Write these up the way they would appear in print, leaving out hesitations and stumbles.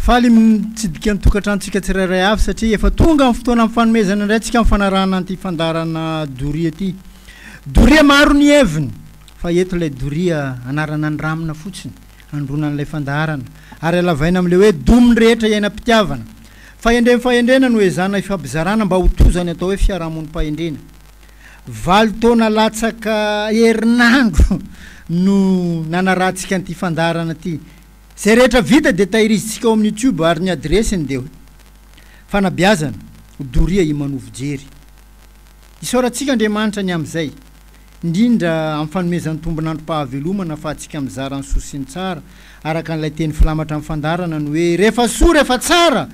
Faly mitsidika ny tokantranontsika tsirairay avy satria efa tonga ny fotoana amin'ny fanomezana indray tsika amin'ny fanarahana an'ity fandaharana doria ity. Doria maro ny heviny fa eto ilay doria anarana ny ramina fotsiny handroana an'ilay fandaharana ary alavaina amin'ilay hoe domy ny rehetra iainam-pitiavana. Fahendren'ny fahendrena no ezahana ifampizarana mba ho toza ny atao hoe fiarahamonim-pahendrena. Valo taona latsaka herinandro no nanarahantsika an'ity fandaharana ity. Izay rehetra vita dia tahirizintsika ao amin'ny youtube ary ny adiresiny dia Fanabeazana, Doria Imanovo Jery. Isaorantsika Andriamanitra ny amin'izay, indrindra amin'ny fanomezany tombon'androm-pahavelomana ahafahantsika mizara ny soa sy ny tsara araka an'ilay teny filamatra amin'ny fandaharana ny hoe rehefa soa rehefa tsara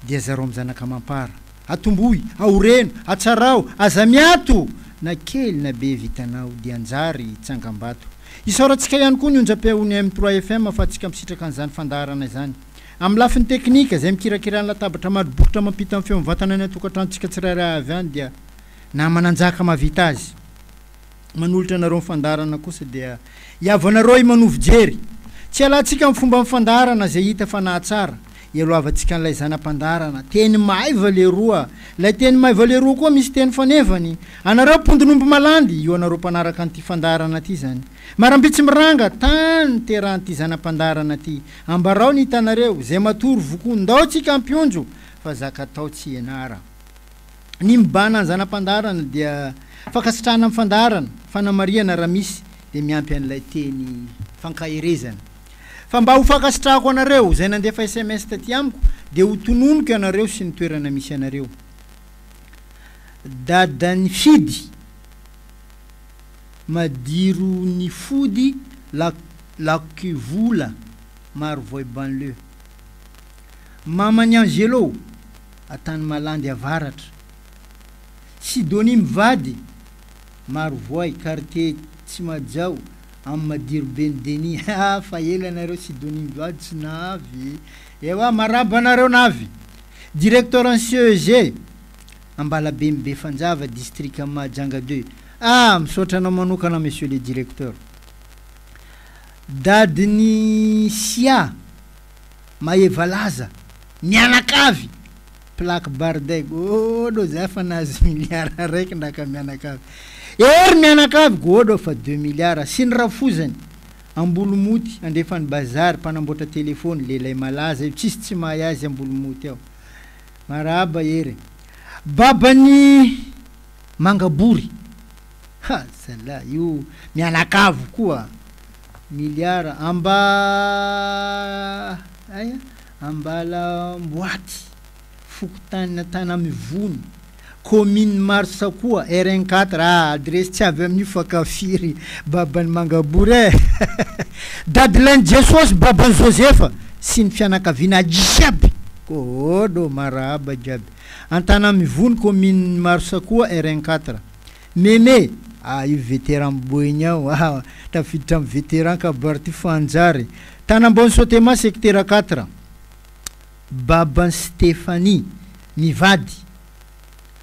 dia zarao amin'ny zanaka amam-para. Atombohy, aoreno, atsarao, aza miato! Na kely na be vitanao dia anjary tsangambato. Isaorantsika ihany koa ny onjam-peon'ny M trois FM afahantsika misitraka an'izany fandaharana izany. Amin'ny lafiny teknika, izay mikirakira ny latabatra maro bokotra mampita ny feo mivantana any an-tokantranontsika tsirairay avy any dia namana Njaka mahavita azy. Manolotra anareo ny fandaharana kosa dia Iavanareo i Manovo Jery. Tsy ialantsika amin'ny fomban'ny fandaharana izay hita fa nahatsara. Ialohavantsika an'ilay zana-pandaharana. Teny maiva leroa. Ilay teny maiva leroa koa misy teny fanevany. Anareo mpondin'omby malandy, io anareo mpanaraka an'ity fandaharana ity izany. Marambitsy miranga, tany niterahan'ity zana-pandaharana ity. Ambarao ny hitanareo, izay matory vokoa, ndao tsika hampionjo fa zaka atao tsy ianara. Ny mibahana ny zana-pandaharana dia fankasitrahana amin'ny fandaharana, fanamarihana raha misy dia miampy an'ilay teny fankaherezana. Fa mba ho fankasitrahako anareo izay nandefa sms taty amiko dia ho tononiko ianareo sy ny toerana misy anareo. Dadan'i Fidy, Madiro ny fody Lakivola, Marovoay banlieue. Maman'i Angelo, Antanimalandy Avaratra. Sidonie mivady, Marovoay, quartier Tsimajao, amin'ny Madiroben'i Denis. Haa fa ela nareo Sidonie mivady tsy navy e! Ewa marahaba anareo navy! Directeur ny CEG, Ambalaben'i Befanjava, distrikan'i Mahajanga deux. Ah! Misaotra anao manokana monsieur le directeur. Dadin'i Sia. Maevalaza, mianakavy! Plaque Bardet, gôdô za fa nahazo milliard raiky ndaka mianakavy. Hery mianakavy, gôdô fa deux milliards. Sy ny rafozany, Ambolomoty, andrefan'ny bazary, mpanamboatra téléphone, lelay malaza io, tsisy tsy mahay azy Ambolomoty ao. Marahaba Hery. Baban'i Mangabory, ha zalah io mianakavy koa. Miliara amba aia Ambalamboaty, fokontany Antanamivony, commune Marosakoa, RN quatre, ah adiresy tsy avy amin'io fa kafiry baban'i Mangabory eh! Dadilain'i Jesosy baban'i Josefa sy ny fianakaviana jiaby! Kôdô marahaba jiaby! Antanamivony, commune Marosakoa, RN quatre. Meme, ah io veteran boeny ao ah, tafiditra am veteran kabary ty fanjary, Tanambao Sotema sectera quatre, baban'i Stephanie, mivady,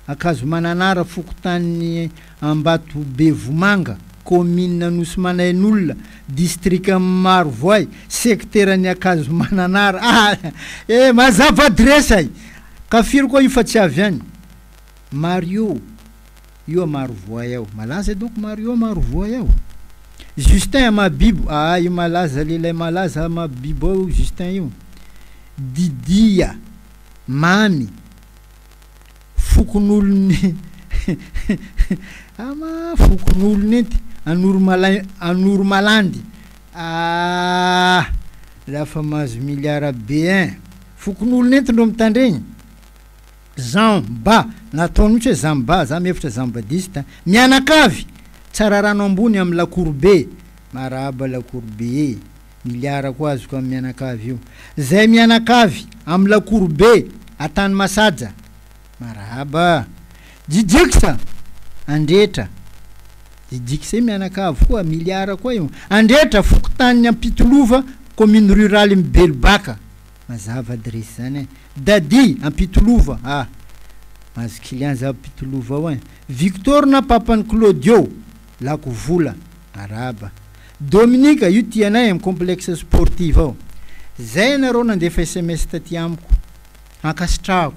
Ankazomananara fokontany Ambatobevomanga, commune Anosimanainolona, district Marovoay, secteran'i Ankazomananara, ah eh mazava adresse ay, ka firy koa io fa tsy avy any. Mario, io a Marovoay ao. Malaza donc Mario a Marovoay ao. Justin a Mahabibo, aa io malaza lehilahy malaza a Mahabibo ao io Justin io. Didia, Mamy, fokonolon'ny ama fokonolona enty Anoromalay Anoromalandy, aa za fa mahazo milliard be ein. Fokonolona enty ndreo mitandregny. Jean Ba, nataony mihitsy hoe Jean Ba, za mihevitra Jean Badiste, mianakavy! Tsararano ambony amin'ny lakoro be, marahaba lakoro be e! Miliara koa azoko amin'ny mianakavy io. Zay mianakavy amin'ny lakoro be Antanimasaja, marahaba! Jijiksa, Andretra, Jijiksa io mianakavy koa, miliara koa io. Andretra, fokontanin'i Ampitolova, commune rurale Mibelobaka. Mazava adiresy zany eh. Daddy, Ampitolova ah. Mahazo client za Ampitolova ao eh. Victor na papan'i Claudio, lako vola. Arahaba. Dominique, io tianay am complexe sportive ao. Zay ianareo nandefa sms taty amiko. Ankasitrahako.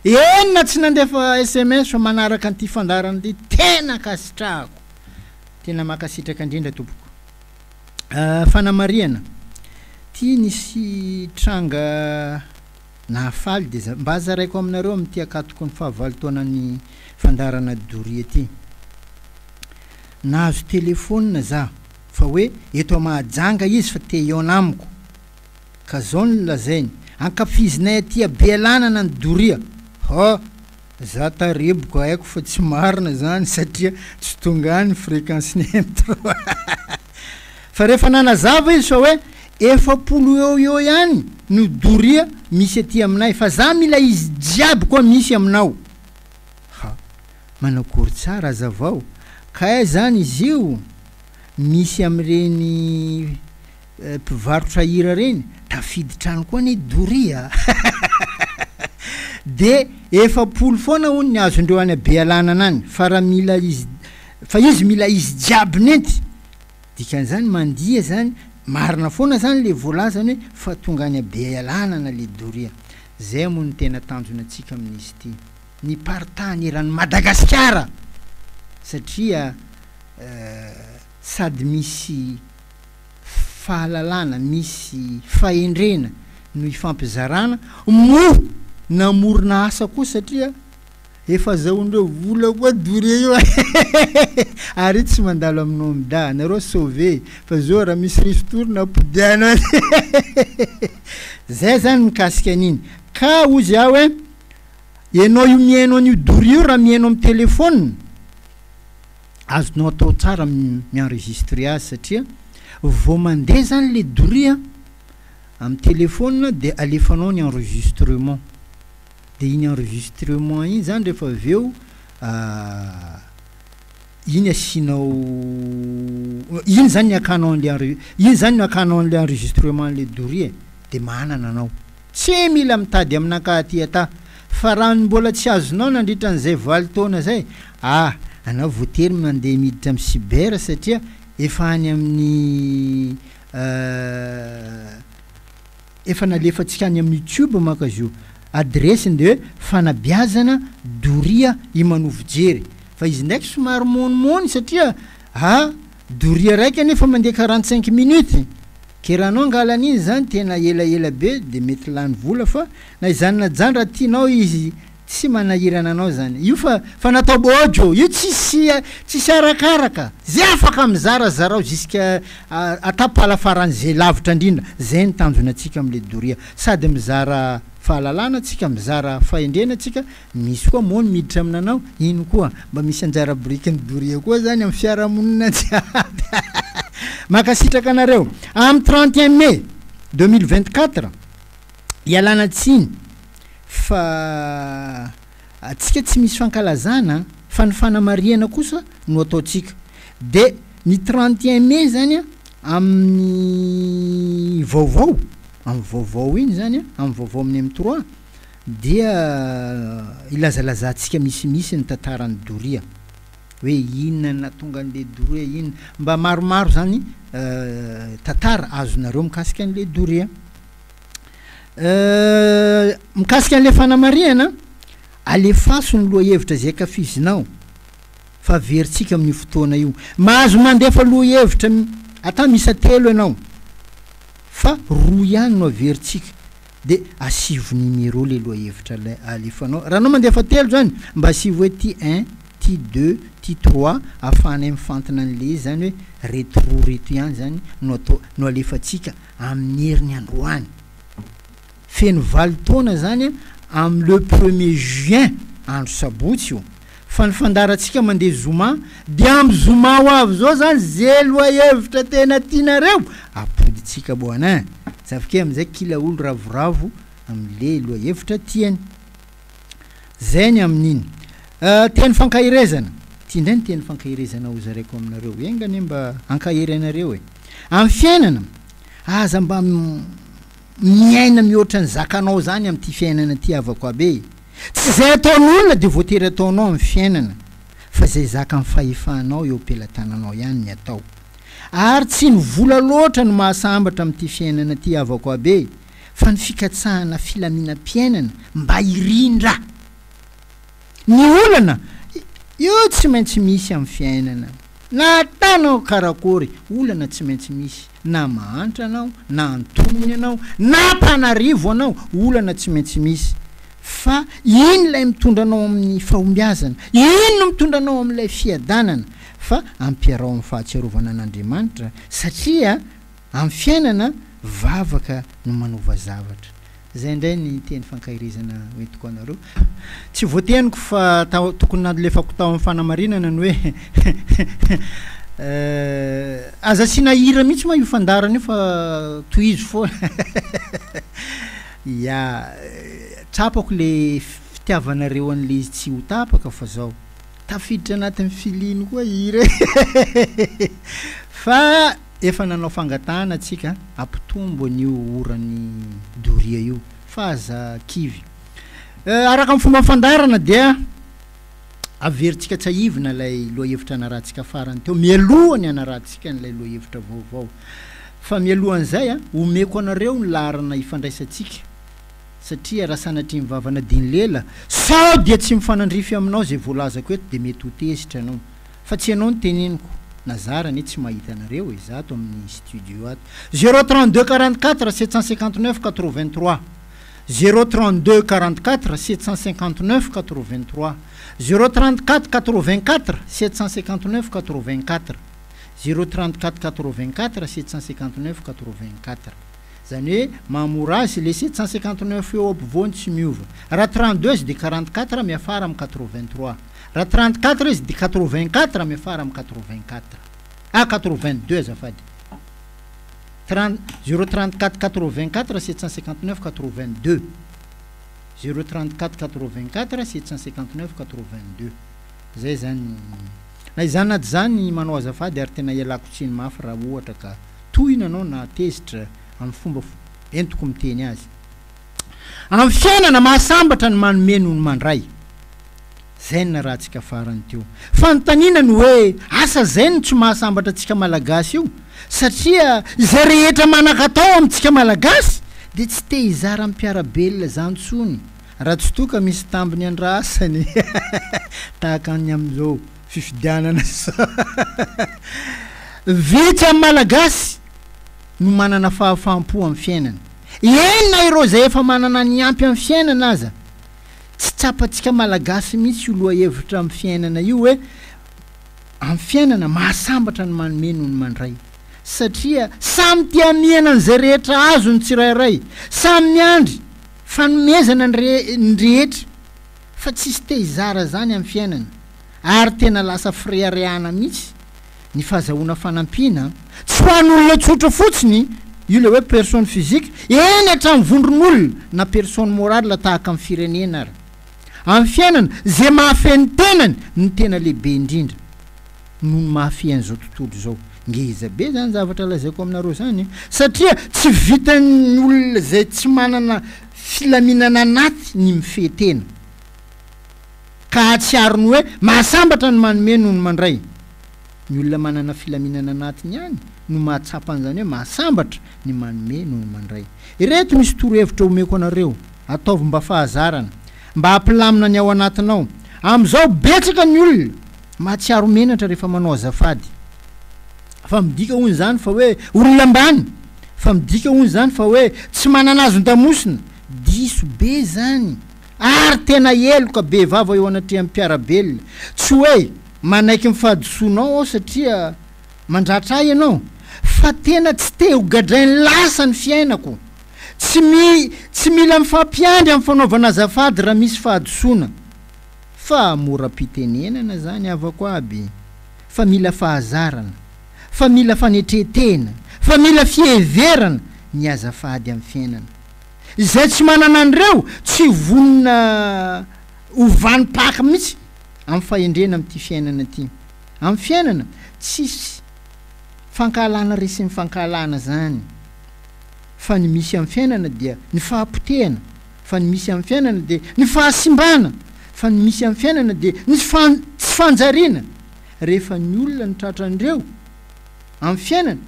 Eny na tsy nandefa sms fa manaraka an'ity fandaharana ity tena ankasitrahako. Tena mankasitraka indrindra tompoko. Fanamarihana, Ity nisy tranga nahafaly dia mba zaraiko aminareo amin'ity ankatoky ny fahavalo taonan'ny fandaharana doria ity. Nahazo telephone za fa hoe eto Mahajanga izy fa te hihaona amiko. Ka zao no lazainy, ankafizinay aty Abealanana ny doria. Ha! Za tareboka haiko fa tsy marina zany satria tsy tonga any fréquence ny M3. Fa rehefa nanazava izy fa hoe 40 eo eo ihany no doria misy aty aminay fa za mila izy jiaby koa misy aminao. Ha! Manakory tsara azavao. Kay zany izy io misy amin'ireny mpivarotra hira reny tafiditra any koa anie doria a! de 40 foana hono ny azondreo any Bealanana any fa raha mila izy fa izy mila izy jiaby nenty dikan'izany mandia zany marina foana zany le voalazany hoe fa tonga any Bealanana le doria zay moa no tena tanjona antsika amin'izy ity ny paritany eran'i Madagasikara satria sady misy fahalalana, misy fahendrena no ifampizarana, moa namorona asa koa satria efa azahoan'ireo vola koa doria io ary io tsy mandalo amin'ny OMDA, nareo sauvé fa zao raha misy ristourne ampodiano any zay zany mikasika an'iny ka hozy aho hoe ianao io mihaino an'io doria io raha mihaino amin'ny téléphone Azonao atao tsara mi-enregistrer azy satria vao mandeha zany le doria amin'ny téléphone dia alefanao ny enregistrement dia iny enregistrement iny zany rehefa avy eo iny asianao iny zany ny akanao an'le enre- iny zany no akanao an'le enregistrement an'le doria e dia manana anao. Tsy mila mitady aminakahy aty ata fa raha ny mbola tsy azonao nandritra an'izay valo taona izay, ah, anao voatery mandeha miditra amin'ny cyber satria efa any amin'ny efa nalefantsika any amin'ny youtube manko izy io, adiresiny dia hoe fanabeazana doria imanovojery fa izy ndraiky somary monomony satria ah, doria raika nefa mandeha 45 minutes. Ke raha anao angala an'iny zany tena elaela be de mety lany vola fa na izany na jany raha tianao izy tsy manahirana anao zany io fa fa natao bôjo io tsisy tsisy arakaraka ze afaka mizara zarao jusqu'à atapala farany ze lavitra indrindra zay ny tanjona tsika amle doria sady mizara fahalalana tsika mizara fahendrena tsika Misy koa moa ny miditra aminanao, ino koa? Mba misy anjara birikin'ny doria koa zany amin'ny fiarahamonina jiaby. Mankasitraka anareo. Amin'ny 31 mai 2024, ialana tsiny fa antsika tsy misy fankalazana fa ny fanamarihana kosa no ataontsika. De ny 31 mai zany amin'ny vaovao, amin'ny vaovao iny zany, amin'ny vaovao amin'ny M3, Dia ilazalazantsika misimisy ny tantaran'i Doria, hoe inona no nahatonga an'ilay Doria, inona, mba maromaro izany tantara azonareo mikasika an'ilay Doria. Mikasika an'ilay fanamarihana, alefaso ny lohahevitra izay ankafizinao fa averintsika amin'io fotoana io. Mahazo mandefa lohahevitra ata miisa telo ianao fa roa ihany no averintsika. De asivo numéro le lohahevitra alefanao, raha anao mandefa telo zany mba asivo hoe ty un, ty deux, ty trois ahafahanay mifantina an'le izy zany hoe reto roa reto ihany zany no atao no alefantsika amin'ny heriny androany. Feno valo taona zany am le premier juin andro sabotsy io fa ny fandaharantsika mandeha zoma de am zoma ho avy zao zany ze lohahevitra tena tianareo apodintsika boana zavke amizay kila olo ravoravo amle lohahevitra tiany zay ny amin'iny teny fankaherezana ty ndray ny teny fankaherezana ho zaraiko aminareo enga anie mba ankahery anareo e am fiainana aza mba Miaina mihoatra ny zakanao zany amin'ity fiainana ity havako aby e! Tsy izay ataon'olona dia voatery ataonao amin'ny fiainana fa izay zakan'ny fahefanao eo am-pelatananao ihany ny atao. Ary tsy ny vola loatra no mahasambatra amin'ity fiainana ity havako aby e, fa ny fikatsahana filaminam-piainana mba hirindra. Ny olana, io tsy maintsy misy amin'ny fiainana. Na atanao karakory, olana tsy maintsy misy. Na mahantra anao, na antonony anao, na mpanarivo anao, olana tsy maintsy misy. Fa iny ilay mitondra anao amin'ny fahombiazana, iny no mitondra anao amin'ilay fiadanana. Fa ampiaraho amin'ny fahatsiarovana an'Andriamanitra, satria amin'ny fiainana, vavaka no manova zavatra. Izay indray ny teny fankaherezana hoentiko anareo. Tsy voateniko fa tokony nalefako tao amin'ny fanamarinana ny hoe aza asiana hira mihitsy moa io fandaharana io fa tohizo foana. Ya, tsapako le fitiavanareo an'le izy tsy ho tapaka fa zao tafiditra anatin'ny filiny koa hira e. Fa Efa nanao fangatahana antsika hampitombo an'io oran'ny doria io fa aza kivy. Araka ny fomba fandaharana dia averintsika tsiahivina ilay lohahevitra narahantsika farany teo mialoha ny hanarahantsika an'ilay lohahevitra vaovao. Fa mialohan'izay, omeko anareo ny laharana ifandraisantsika satria raha sanatria ny vava nadiny lela sao dia tsy mifanandrify aminao izay voalazako eto dia mety ho tezitra ianao. Fa tsy ianao no teneniko, na zara anie tsy mahita anareo e, za ato amin'ny studio ato. Zéro 32 44 759 83 Zéro 32 44 759 83 Zéro 34 84 759 84 Zéro 34 84 759 84 Zany hoe mahamora azy le 759 eo ampovoany tsy miova. Raha 32 izy de 44 miafara amin'ny 83. Raha 34 izy de 84 miafara amin'ny 84. Ah 82 azafady. 30 0 34 84 759 82 0 34 84 759 82 Zay zany. Na izany na tsy izany manao azafady ary tena ialako tsiny mafy raha ohatra ka tohina anao na tezitra amin'ny fomba entiko miteny azy. Amin'ny fiainana, mahasambatra ny manome noho ny mandray. Zay ny narahantsika farany teo. Fanontaniana ny hoe asa zay no tsy mahasambatra antsika Malagasy io? Satria izay rehetra manan-katao amintsika Malagasy dia tsy te hizara amin'ny mpiara-belona zany tsony raha tsy toa ka misy tambiny andrasany tahaka ny amin'izao fifidianana izao. Vitsy amin'ny Malagasy no manana fahafaham-po amin'ny fiainana. Eny na ireo izay efa manana ny ampy amin'ny fiainana aza. Tsy tsapantsika Malagasy mihitsy io lohahevitra amin'ny fiainana io hoe amin'ny fiainana mahasambatra ny manome noho ny mandray. Satria samy te hamihana an'izay rehetra azo ny tsirairay, samy miandry fanomezana ny rehetra fa tsisy te hizara izany amin'ny fiainana ary tena lasa fireharehana mihitsy ny fahazahoana fanampiana, tsy ho an'olona tsotra fotsiny, io ilay hoe personne physique, eny hatramin'ny vondron'olona na personne morale tahaka ny firenena ary. Amin'ny fiainana, izay mahafehy ny tenany no tena lehibe indrindra noho ny mahafehy an'izao tontolo izao. Ngeza be izany zavatra lazaiko aminareo izany e! Satria tsy vitan'ny olona izay tsy manana filaminana anaty ny mifehy tena. Ka hahatsiaro ny hoe mahasambatra ny manome noho ny mandray. Ny olona manana filaminana anatiny ihany no mahatsapa an'izany hoe mahasambatra ny manome noho ny mandray. Ireto misy torohevitra omeko anareo, ataovy mba fahazarana, mba hampilamina ny ao anatinao. Amin'izao betsaka ny olona mahatsiaro menatra rehefa manao azafady. Fa midika hono izany fa hoe olona ambany, fa midika hono izany fa hoe tsy manana azon-damosina. Diso be izany. Ary tena heloka bevava eo anatrehan'ny mpiara-belona. Tsy hoe manaiky ny fahadisoanao aho satria mandratra ahy ianao, fa tena tsy te ho gadrain'ny lasa ny fiainako. Tsy mi tsy mila mifampiandry amin'ny fanaovana azafady raha misy fahadisoana. Fa moram-pitenenana izany havako aby, fa mila fahazarana, fa mila fanetren-tena, fa mila fiheverana ny azafady amin'ny fiainana. Izay tsy manana an'ireo tsy vonona ho vanim-paka mihitsy amin'ny fahendrena amin'ity fiainana ity. Amin'ny fiainana, tsisy fankahalana resin'ny fankahalana izany. Fa ny misy amin'ny fiainana dia ny fahapotehana, fa ny misy amin'ny fiainana dia ny fahasimbana, fa ny misy amin'ny fiainana dia ny fan tsy fanjariana. Rehefa ny olona no tratran'ireo. Amin'ny fiainana,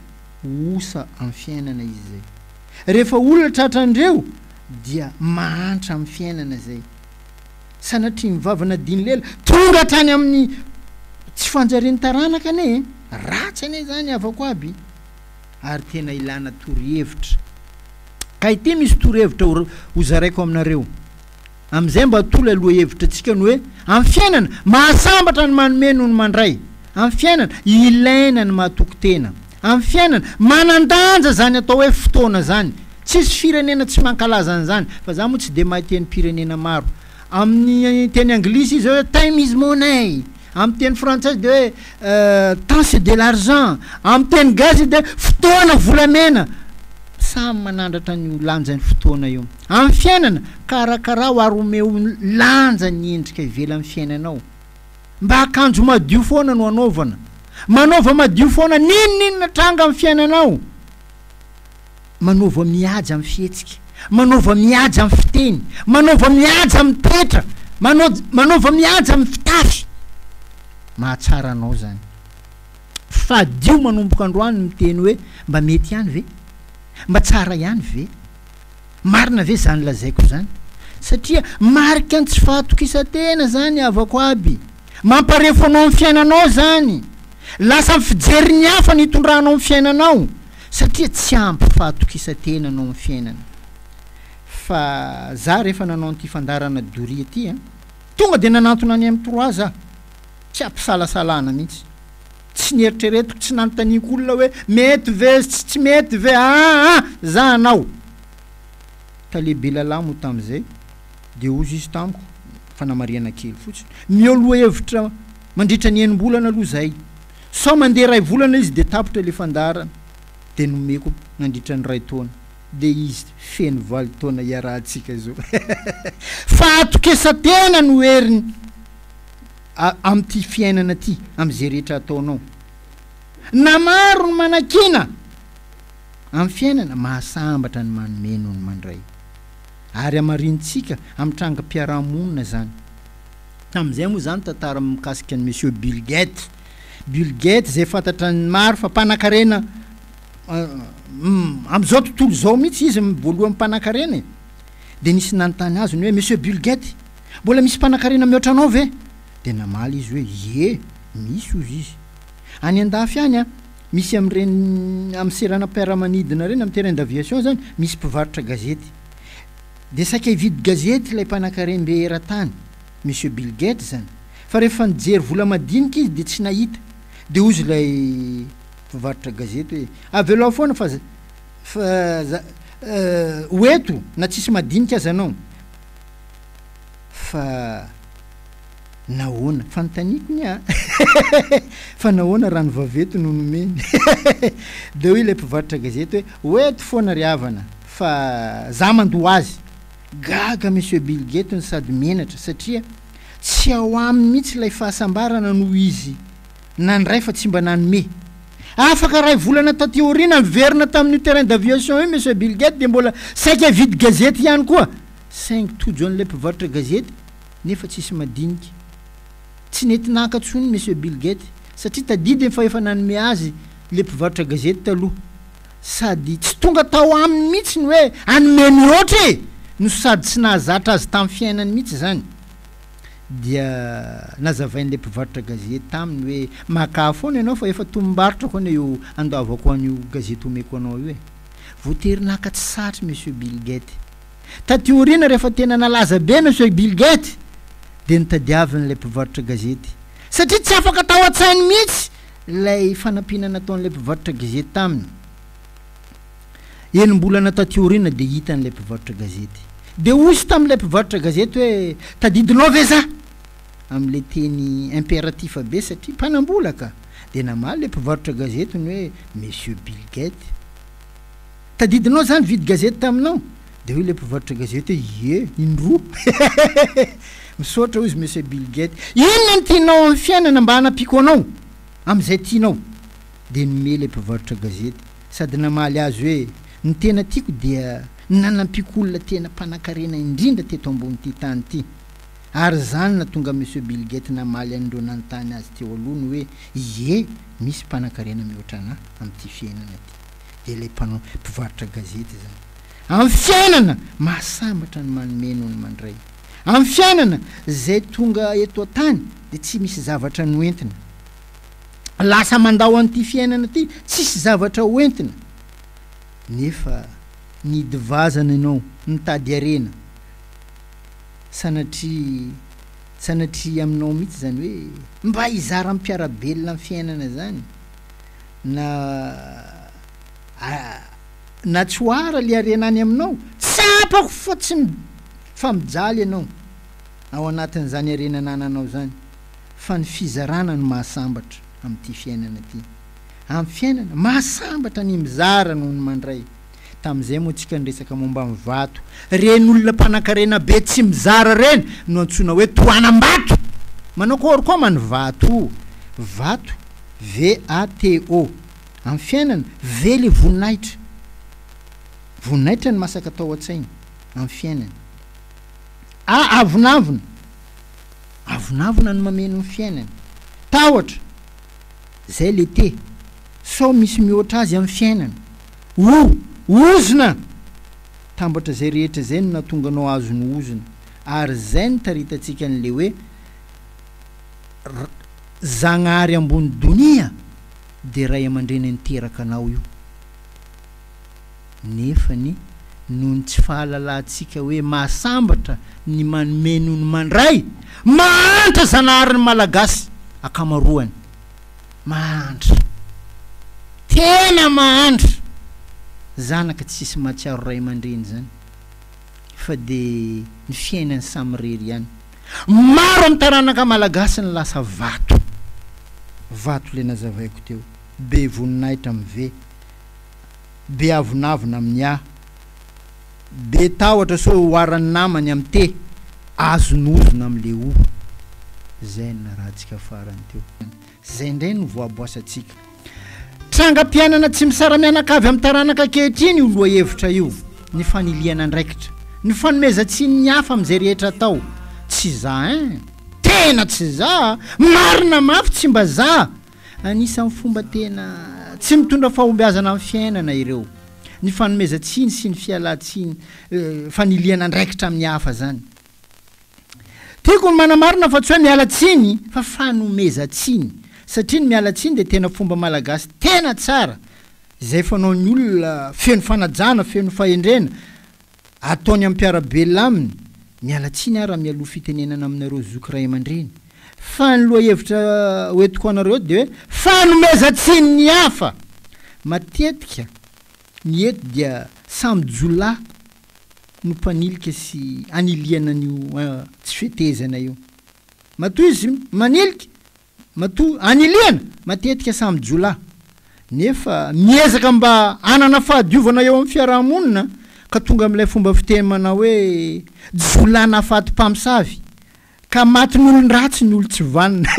osa amin'ny fiainana izy izay. Rehefa olona tratran'ireo dia mahantra amin'ny fiainana izay. Sanatria ny vava nadiny lela, tonga hatrany amin'ny tsy fanjarian'ny taranaka anie e! Ratsy anie izany havako aby! Ary tena ilana torohevitra. Ka ity misy torohevitra ho zaraiko aminareo. Amin'izay mba toa ilay lohahevitra antsika ny hoe, amin'ny fiainana, mahasambatra ny manome noho ny mandray. Amin'ny fiainana, ilaina ny mahatoky tena. Amin'ny fiainana, manan-danja izany atao hoe fotoana izany. Tsisy firenena tsy mankalaza an'izany, fa za moa tsy dia mahay tenim-pirenena maro. Amin'ny teny anglisy izy hoe time is money, amin'ny teny frantsay izy dia hoe temps c'est de l'argent, amin'ny teny gasy izy dia hoe fotoana volamena. Samy manandratra an'io lanjan'ny fotoana io. Amin'ny fiainana, karakarao ary omeo lanja ny endrika ivelan'ny fiainanao. Mba akanjo madio foana no anaovana. Manaova madio foana n'inon'inona tranga amin'ny fiainanao. Manaova mihaja amin'ny fihetsika. Manaova mihaja amin'ny fiteny. Manaova mihaja amin'ny toetra. Manaova mihaja amin'ny fitafy. Mahatsara anao izany. Fadio manomboka androany ny miteny hoe mba mety ihany ve? Mba tsara ihany ve? Marina ve izany lazaiko izany? Satria marika ny tsy fahatokisan-tena izany havako aby. Mamparefo anao amin'ny fiainanao izany. Lasa ny fijerin'ny hafa ny hitondranao ny fiainanao satria tsy ampy fahatokisan-tena anao amin'ny fiainana. Fa za rehefa nanao an'ity fandaharana doria ity an, tonga dia nanantona ny M trois za. Tsy ampisalasalana mihitsy. Tsy nieritreretiko, tsy nanontaniako olona hoe mety ve sy tsy mety ve, aa za hanao. Tale Belala moa tamin'izay dia hozy izy tamiko, fanamarihana kely fotsiny, mialoha hevitra mandritra ny enim-bolana aloha izahay. Sao mandeha iray volana izy dia tapitra ilay fandaharana. Dia nomeko nandritra ny iray taona. Dia izy feno valo taona iarahantsika izao. Fahatokisan-tena no heriny. amin'ity fiainana ity, amin'izay rehetra ataonao. Na maro ny manakiana amin'ny fiainana, mahasambatra ny manome noho ny mandray. Ary hamarinintsika amin'ny trangam-piarahamonina izany. Tamin'izay moa izany tantara mikasika an'i Monsieur Bill Gates. Bill Gates izay fantatra ny maro fa mpanankarena amin'izao tontolo izao mihitsy izy no voalohany mpanankarena e. Dia nisy nanontany azy ny hoe Monsieur Bill Gates, Mbola misy mpanankarena mihoatra anao ve? Dia namaly izy hoe, Ie, misy hozy izy. Any an-dafy any an, misy amin'ireny amin'ny seranam-piaramanidina ireny, amin'ny terrain d'aviation izany, misy mpivarotra gazety. Dia saika hividy gazety ilay mpanankarem-be eran-tany, Monsieur Bill Gates izany. Fa rehefa nijery vola madinika izy dia tsy nahita. Dia hozy ilay mpivarotra gazety hoe, Avelao foana fa fa za ho eto na tsisy madinika aza anao. Fa nahoana? Fanontaniako ny ahy. Fa nahoana raha ny vaventy no nomeny? Dia hoy ilay mpivarotra gazety hoe, ho eto foana ry havana fa za mandoa azy. Gaga Monsieur Bill Gates no sady menatra satria tsy ao aminy mihitsy ilay fahasambarana noho izy nandray fa tsy mba nanome. Afaka iray volana taty aoriana niverina tamin'io terrain d'aviation io Monsieur Bill Gates dia mbola saika hividy gazety ihany koa. Saingy tojo an'ilay mpivarotra gazety nefa tsisy madinika. Tsy nety naka intsony Monsieur Bill Gates satria tadidiny fa efa nanome azy ilay mpivarotra gazety taloha. Sady tsy tonga tao aminy mihitsy ny hoe hanome mihoatra e! No sady tsy nahazatra azy tamin'ny fiainany mihitsy izany. Dia nazavain'ilay mpivarotra gazety taminy hoe makà foana ianao fa efa tombom-barotrako anie io andoavako an'io gazety omeko anao io e! Voatery naka tsy satry Monsieur Bill Gates. Taty aoriana rehefa tena nalaza be Monsieur Bill Gates dia notadiaviny ilay mpivarotra gazety satria tsy afaka tao an-tsainy mihitsy ilay fanampiana nataon'ilay mpivarotra gazety taminy. Enim-bolana taty aoriana dia hitany ilay mpivarotra gazety. Dia hoy izy tamin'ilay mpivarotra gazety hoe tadidinao ve za? Amin'ilay teny impératif be satria mpanam-bola ka. Dia namaly ilay mpivarotra gazety ny hoe Monsieur Bill Gates. Tadidinao za nividy gazety taminao? Dia hoy ilay mpivarotra gazety hoe, Ie, indroa. Misaotra, hoy izy, Monsieur Bill Gates. Inona no tianao amin'ny fiainana mba hanampiako anao amin'izay tianao? Dia nimehy ilay mpivarotra gazety sady namaly azy hoe, Ny tena tiako dia ny nanampiako olona tena mpanankarena indrindra teto ambonin'ity tany ity. Ary izany natonga Monsieur Bill Gates namaly an'ireo nanontany azy teo aloha ny hoe ie misy mpanankarena mihoatra anà amin'ity fiainana ity. Dia ilay mpanao mpivarotra gazety izany. Amin'ny fiainana, mahasambatra ny manome noho ny mandray. Amin'ny fiainana, izay tonga eto an-tany dia tsy misy zavatra noentina. Lasa mandao an'ity fiainana ity, tsisy zavatra hoentina. Nefa nihidy vazana ianao, nitady harena. Sanatria, sanatria aminao mihitsy izany hoe mba hizara amin'ny mpiara-belona amin'ny fiainana izany. Na na tsy ho ara le harena any aminao, tsapako fa tsy fa mijaly ianao ao anatin'izany harena anananao izany. Fa ny fizarana no mahasambatra amin'ity fiainana ity. Amin'ny fiainana, mahasambatra ny mizara noho ny mandray. Tamin'izay moa tsika niresaka momba ny vato. Ireny olona mpanankarena be tsy mizara ireny no antsoina hoe tohanam-bato. Manao akory koa ma ny vato? Vato, V-A-T-O. Amin'ny fiainana, V le voninahitra. Voninahitra no masaka tao an-tsaina amin'ny fiainana. A, avonavona. Avonavona no mameno ny fiainany. Tahotra, zay le te, sao misy mihoatra azy amin'ny fiainana. O! Ozona! Tambatra zay rehetra zay no nahatonga anao azon'ny ozona. Ary zay no taritantsika an'le hoe Zagnahary ambony donia de ray aman-dreny niteraka anao io. Nefany noho ny tsy fahalalantsika hoe mahasambatra ny manome noho ny mandray, mahantra Zanahary ny Malagasy akamaroany, mahantra, tena mahantra, zanaka tsisy mahatsiaro ray aman-dreny zany fa de ny fiainany samirery ihany. Maro amin'ny taranaka Malagasy ny lasa vato, vato le nazavaiko teo, be voninahitra amin'ny ve. Be avonavona amin'ny A. Be tahotra sao oharan'ny namany amin'ny T. Azon'ozona amin'le O. Zay no narahantsika farany teo. Zay indray no voaboasantsika. Trangam-piainana tsy misara-mianakavy amin'ny taranaka ankehitriny io lohahevitra io. Ny fanilihana andraikitra. Ny fanomezan-tsiny ny hafa amin'izay rehetra atao. Tsy za hein! Tena tsy za! Marina mafy tsy mba za! Anisan'ny fomba tena tsy mitondra fahombiazana amin'ny fiainana ireo, ny fanomezan-tsiny sy ny fialan-tsiny, fanilihana andraikitra amin'ny hafa izany. Tiako ny manamarina fa tsy hoe miala tsiny fa fanomezan-tsiny, satria ny miala tsiny dia tena fomba malagasy tena tsara, izay fanaon'ny olona feno fanajana, feno fahendrena, Ataony amin'ny mpiara-belona aminy, miala tsiny aho raha mialoha fitenenana aminareo zoky ray aman-dreny, fa ny lohahevitra hoentiko anareo eto dia hoe fanomezan-tsiny ny hafa! Matetika ny eto dia samy jiolahy no mpanilika sy anilihana an'io tsy fetezana io. Matoa izy manilika Matoa anilihana, matetika samy jiolahy. Nefa miezaka mba hanana fahadiovana eo amin'ny fiaraha-monina ka tonga amin'ilay fomba fiteny manao hoe jiolahy nahafaty mpamosavy ka matin'olon-dratsy ny olon-tsy vanona.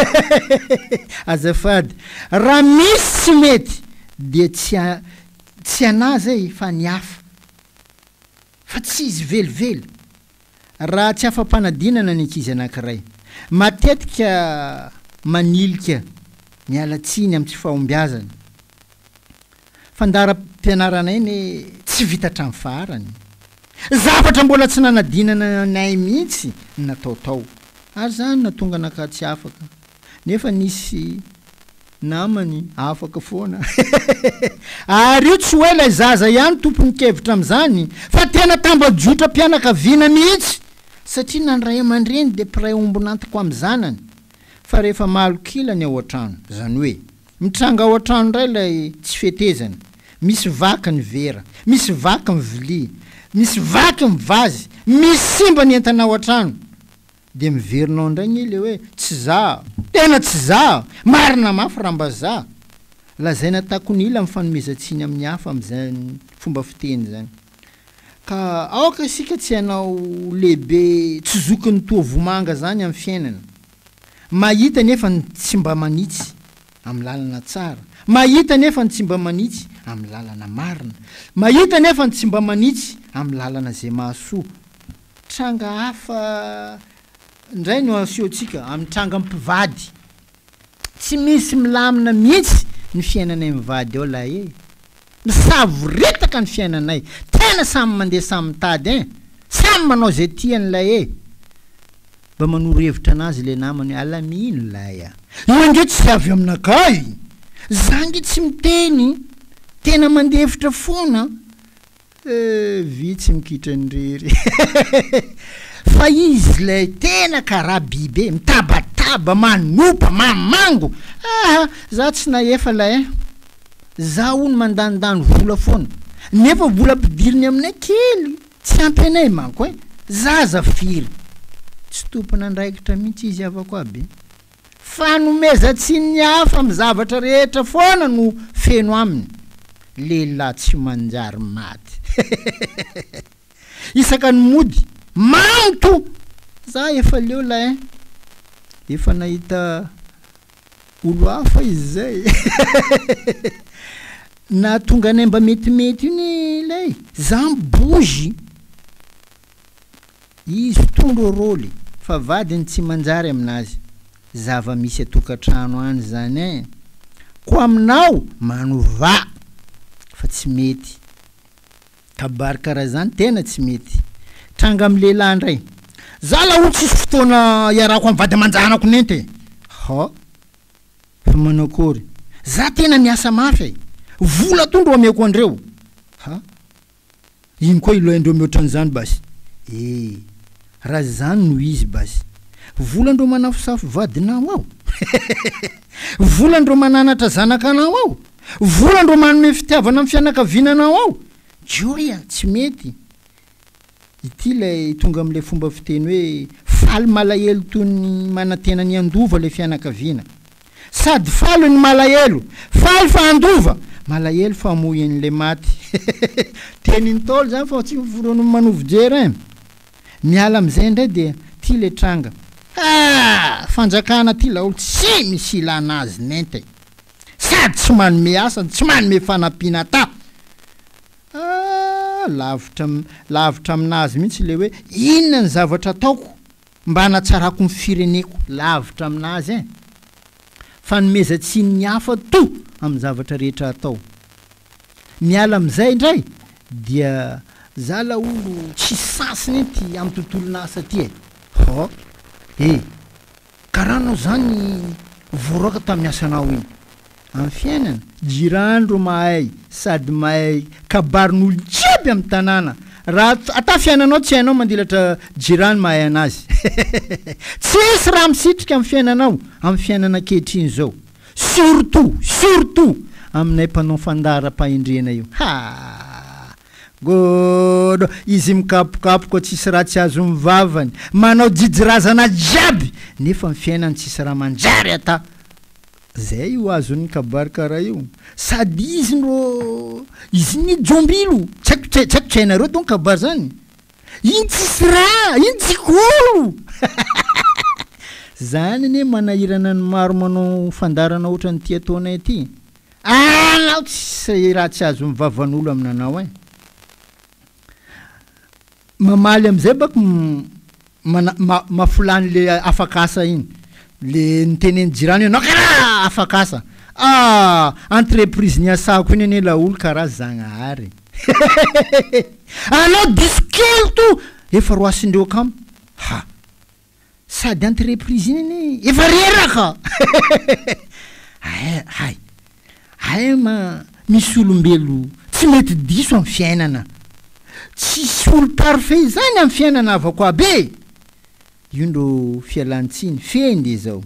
Azafady, raha misy tsy mety dia tsy tsy anà zay fa ny hafa. Fa tsy izy velively. Raha tsy afa-panadinana ny ankizy anankiray, matetika manilika miala tsiny amin'ny tsy fahombiazany. Fandaharam-pianaranay anie tsy vita hatramin'ny farany. Zavatra mbola tsy nanadinana anay mihitsy ny natao tao. Ary izany no nahatonga anakahy tsy afaka. Nefa nisy namany afaka foana. Ary io tsy hoe ilay zaza ihany tompon'ny kevitra amin'izany fa tena tambajotram-pianakaviana mihitsy satria na ny ray aman-dreny dia mpiray ombon'antoko amin'ny zanany fa rehefa malok'ila ny ao an-trano, izany hoe mitranga ao an-trano indray ilay tsy fetezana, misy vaky ny vera, misy vaky ny vilia, misy vaky ny vazy, misy simba ny entana ao an-trano, Dia miverina ao indray anie le hoe tsy za, tena tsy za, marina mafy raha mba za. Lazaina takon'ila ny fanomezan-tsiny amin'ny hafa amin'izany fomba fiteny izany. Ka aoka isika tsy hanao lehibe tsy zokin'ny toa vomanga izany amin'ny fiainana. Mahita nefa ny tsy mba manitsy amin'ny lalana tsara. Mahita nefa ny tsy mba manitsy amin'ny lalana marina. Mahita nefa ny tsy mba manitsy amin'ny lalana izay mahasoa. Tranga hafa. indray no asehontsika amin'ny tranga mpivady. Tsy misy milamina mihitsy ny fiainanay mivady ao lahy e! Misavoritaka ny fiainanay, tena samy mandeha samy mitady ein! Samy manao izay tiany lay e! Mba manoro hevitra anazy le namany hoe alamino lay a! Io ange tsy avy aminakahy! Za ange tsy miteny, tena mandefitra foana Eh vitsy mikitra ny rery fa izy ilay tena karaha biby e, mitabataba, manopa, mamango aha za tsy nahefa lay eh, za hono mandanindany vola foana nefa vola ampidiriny aminay kely tsy ampy anay manko eh, zaza firy, tsy tompon'andraikitra mihitsy izy havako aby. Fanomezan-tsiny ny hafa amin'ny zavatra rehetra foana no feno aminy. Lehilahy tsy manjary maty. Isaka ny mody, mamo to! Za efa leo lahy ein! Efa nahita olo hafa izy zay. Nahatonga anay mba metimety io ne lay. Za mibozy. Izy tondro rôly fa vadiny tsy manjary aminazy, zava misy atokatrano any zany ein! Ko aminao manovà fa tsy mety, kabary karaha zany tena tsy mety, tranga am lehilahy ndray, za laolo tsisy fotoana iarahako am vady aman-janako nenty e! Ha! Fa manakory? Za tena miasa mafy e! Vola tondro ameko andreo! Ha! Ino koa ilaindreo mihoatra an'izany basy ee! Raha izany no izy basy. Vola ndreo manafosafo vadinao ao? Vola ndreo mananatra zanakanao ao? Vola ndreo manome fitiavana amin'ny fianakaviananao ao? Joy a! Tsy mety. Ity ilay tonga amin'ilay fomba fiteny hoe faly malahelo toy ny manantena ny handova ilay fianakaviana. Sady faly no malahelo. Faly fa handova, malahelo fa hamoy an'ilay maty. Tenin'ny Ntaolo izany fa tsy noforonin'i Manovo Jery ein! Miala amin'izay indray dia ity ilay tranga. Ah! Fanjakana ity laolo tsy misy ilana azy nenty e! Sady tsy manome asa no tsy manome fanampiana ata. Ah! Lavitra lavitra aminazy mihitsy ilay hoe inona ny zavatra ataoko mba hanatsarako ny fireneko lavitra aminazy ein! Fanomezan-tsiny ny hafa to amin'ny zavatra rehetra atao. Miala amin'izay indray dia za laolo tsisy sens-ny ty amin'ny tontolon'asa ty e! Hô! E! Karaha anao zany voaroaka tamin'ny asanao iny. Amin'ny fiainana, jirandro mahay sady mahay kabarin'olo jiaby amin'ny tanàna. Raha ata fiainanao tsy hainao mandilatra jirany mahay anazy. Tsisy raha misitrika amin'ny fiainanao amin'ny fiainana ankehitriny zao. Surtout, surtout aminay mpanao fandaharam-pahendrena io. Haa! Good! Izy mikapokapoka tsisy raha tsy azon'ny vavany, manao jijirazana jiaby nefa ny fiainany tsisy raha manjary ata. Zay io azon'ny kabary karaha io. Sady izy no izy ny jombilo. Tsy haiko tsy haiko tsy hainareo donc kabary zany. Iny tsisy raha, iny tsy kolo. Zany anie manahirana ny maro manao fandaharana ohatran'ity ataonay ity. Anao tsisy raha tsy azon'ny vavan'olo aminanao ein. Mamaly amizay bako mana ma mafolany le afaka asa iny. Le nitenen'i jirany hoe anao karaha afaka asa. Ah! Entreprise niasako iny anie laolo karaha Zagnahary. Anao diso kely to efa roasindreo kamo. Ha! Sady entreprise iny anie efa reraka! Hay hay hay ma misy olombelo tsy mety diso am fiainana. Tsisy olo parfait zany am fiainana havako aby e! Io ndro fialantsiny fehiny de zao.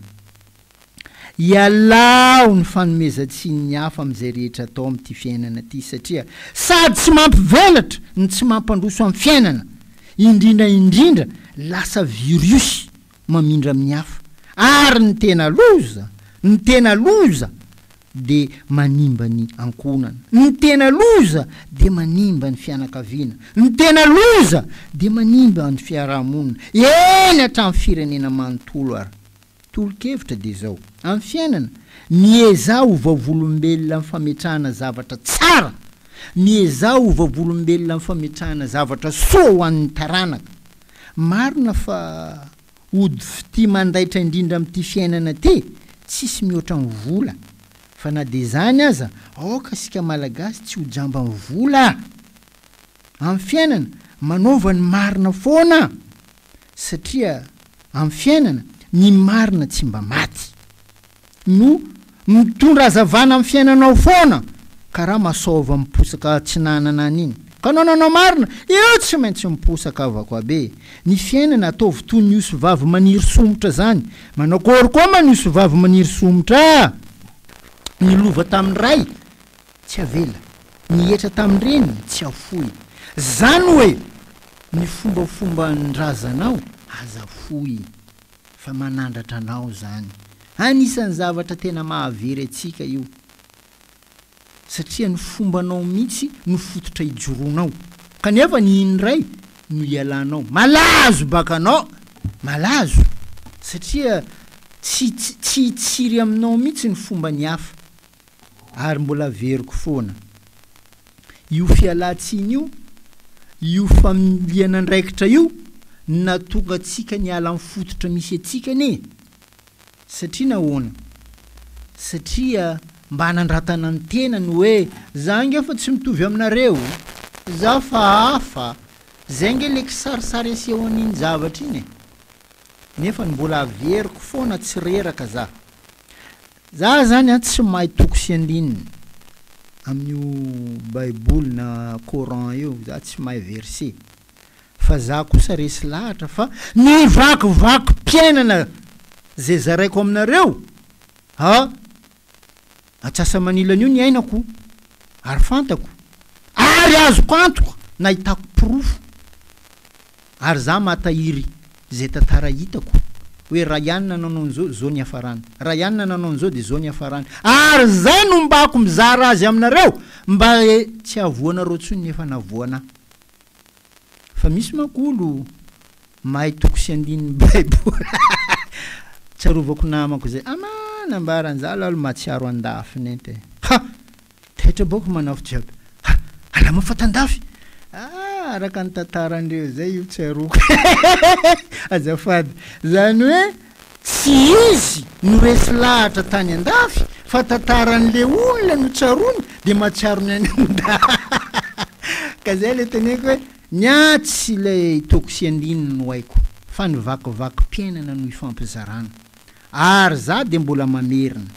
Ialao ny fanomezan-tsiny ny hafa amin'izay rehetra atao amin'ity fiainana ity satria sady tsy mampivelatra no tsy mampandroso amin'ny fiainana, indrindra indrindra lasa virus mamindra amin'ny hafa ary ny tena loza, ny tena loza dia manimba ny ankohonana, ny tena loza dia manimba ny fianakaviana, ny tena loza dia manimba ny fiarahamonina, eny hatramin'ny firenena manontolo ary. Tolo-kevitra dia izao, amin'ny fiainana, miezaha ho vavolombelona amin'ny fametrahana zavatra tsara, miezaha ho vavolombelona amin'ny fametrahana zavatra soa ho an'ny taranaka. Marina fa. Ody fitia mandaitra indrindra amin'ity fiainana ity, tsisy mihoatra ny vola. Fa na dia izany aza, aoka isika Malagasy tsy ho jamban'ny vola! Amin'ny fiainana, manaova ny marina foana! Satria amin'ny fiainana, ny marina tsy mba maty. No mitondra hazavana amin'ny fiainanao foana, karaha masaova miposaka atsinanana any iny. Ka anao nanao marina, eo tsy maintsy miposaka avako aby e! Ny fiainana ataovy toy ny osy vavy maniry somotra zany. Manao akory koa ma ny osy vavy maniry somotra a! Ny lova tamin'ny ray tsy avela, ny hetra tamin'ny reny tsy afoy. Zany oe ny fombafomban-drazanao aza afoy fa manandratra anao zany. Anisan'ny zavatra tena mahavery antsika io. Satria ny fombanao mihitsy no fototra ijoroanao. Kanefa ny indray no ialanao. Malazo baka anao! Malazo! Satria tsy tsy hitsiry aminao mihitsy ny fomban'ny hafa. Ary mbola averiko foana. Io fialan-tsiny io, io familian'andraikitra io no nahatonga antsika niala amin'ny fototra misy antsika anie. Satria nahoana? Satria mba hanandratana ny tenany hoe za ange fa tsy mitovy aminareo, za fa hafa, zay ange le kisarisary aseho an'iny zavatra iny e! Nefa ny mbola averiko foana tsy reraka za. Za zany an tsy mahay toko sy andininy amin'io baiboly na coran io, za tsy mahay verset. Fa za kosa resy lahatra fa ny vakivakim-piainana zay zaraiko aminareo a atsasamanilana io ny iainako ary fantako ary azoko antoka nahitako porofo ary za mahatahiry zay tantara hitako hoe raha ianona nanao an'izao zao ny hiafarany raha ianona nanao an'izao de zao ny hiafarany ary zay no mbako mizara azy aminareo mba tsy hahavoanareo tsony ny efa nahavoana Fa misy manko olo mahay toko sy andininy baiboly tsarovako namako zay aman nambarany za lalo mahatsiaro andafy nenty e ha! Taitra bôka manafo jiaby ha! Alama fa tandafy ah! Araka ny tantarandreo zay io tsiaroko azafady zany hoe tsy izy no resy lahatra tany andafy fa tantaran'le olona no tsaroany de mahatsiaro ny any andafy ka zay le teneniko hoe ny ahy tsy ilay toko sy andininy no haiko fa ny vakivakim-piainana no ifampizarana ary za de mbola mamerina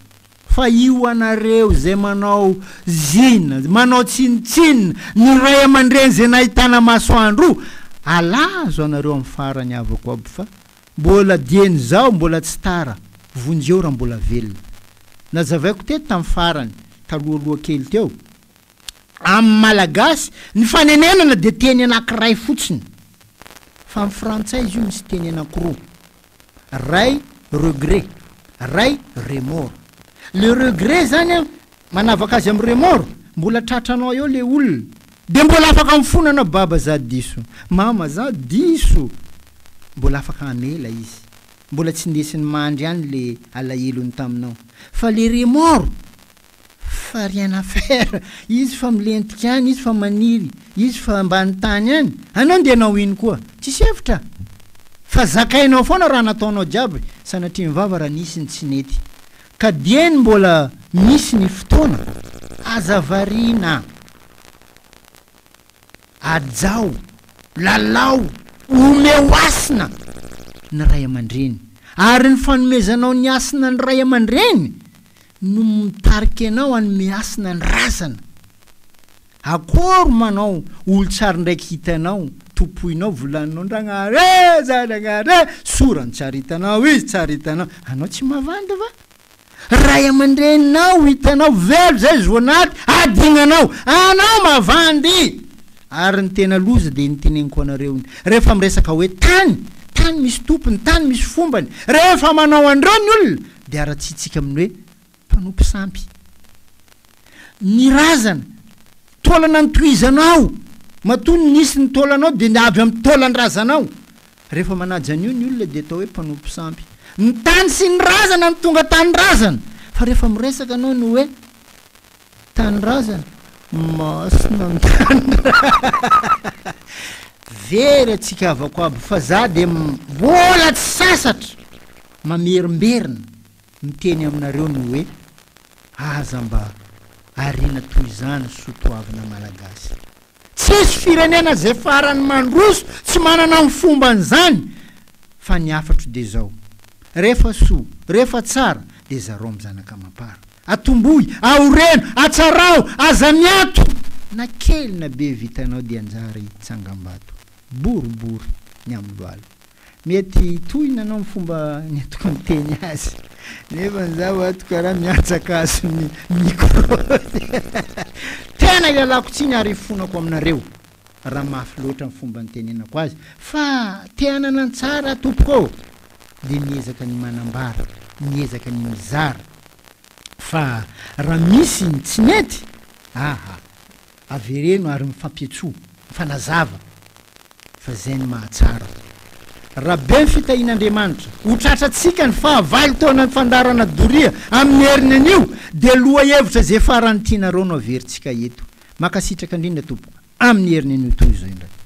fa io anareo zay manao zina manao tsinontsinona ny ray aman-dreny zay nahitana masoandro io alazo anareo amin'ny farany havako aby fa Mbola dieny izao mbola tsy tara, vonjeo raha mbola velona. Nazavaiko teto tamin'ny farany, talohaloha kely teo, amin'ny Malagasy ny fanenenana dia teny anankiray fotsiny. Fa amin'ny frantsay izy io misy teny anankiroa, ray regret, ray remords. Le regret zany an, Manavaka azy amin'ny remords, mbola tratranao eo le olona de mbola afaka mifona anao baba za diso, mama za diso, mbola afaka hamela izy, mbola tsy ndesiny mandry any le alahelony taminao, fa le remords fa rien à faire, izy fa milentika any, izy fa maniry, izy fa ambany tany any, anao ndeha hanao ino koa, tsisy hevitra fa zakainao foana raha nataonao jiaby, sanatria ny vava raha nisy ny tsy nety. Ka dieny mbola misy ny fotoana, aza variana, hajao, lalao, omeo hasina ny ray aman-dreny. Ary ny fanomezanao ny hasina ny ray aman-dreny no mitarika anao hanome hasina ny razana. Akory manao olon-tsary ndraiky hitanao, tompoinao, volaninao Ndragnahary e! Za Ndragnahary e! Sorany tsary hitanao izy tsary hitanao, anao tsy mavandy va? Ray aman-dreninao hitanao velo zay zo anaty adignanao, anao mavandy! Ary ny tena loza dia ny teneniko anareo iny, rehefa miresaka hoe tany, tany misy tompony, tany misy fombany, rehefa manao an'ireo ny olona dia haratsiantsika amin'ny hoe Mpanompo sampy. Ny razana, taolana nitohizanao. Matoa nisy ny taolanao dia ny avy amin'ny taolan-drazanao. Rehefa manaja an'io ny olona dia atao hoe mpanompo sampy. Ny tany sy ny razana no tonga tanindrazana. Fa rehefa miresaka anao ny hoe tanindrazana, masina ny tanindrazana. Very atsika havako aby fa za de mbola tsy sasatra mamerimberina miteny aminareo ny hoe aza mba ariana toy izany soa toavina malagasy. Tsisy firenena zay farany mandroso tsy manana ny fombany zany fa ny hafatro de zao refa soa refa tsara de zarao am zanaka amam-para atombohy aoreno atsarao aza miato na kely na be vitanao de anjary tsangambato boribory ny am loalo Mety tohina anao ny fomba nentiko niteny azy nefa zaho ato karaha miantsakazo ny micro. Tena ialako tsiny ary ifonako aminareo raha mafy loatra ny fomba nitenenako azy fa te hanana ny tsara aho tompoko ô! Dia miezaka ny manambara, miezaka ny mizara fa raha misy ny tsy nety, aha! Avereno ary mifampiantsoa, mifanazava fa zay no mahatsara. Raha be ny fitahian'Andriamanitra, ho tratrantsika ny fahavalo taonan'ny fandaharana doria amin'ny heriny anio, dia lohahevitra izay farany tianareo no averintsika eto. Mankasitraka indrindra tompoko, amin'ny heriny anio toy izao indray.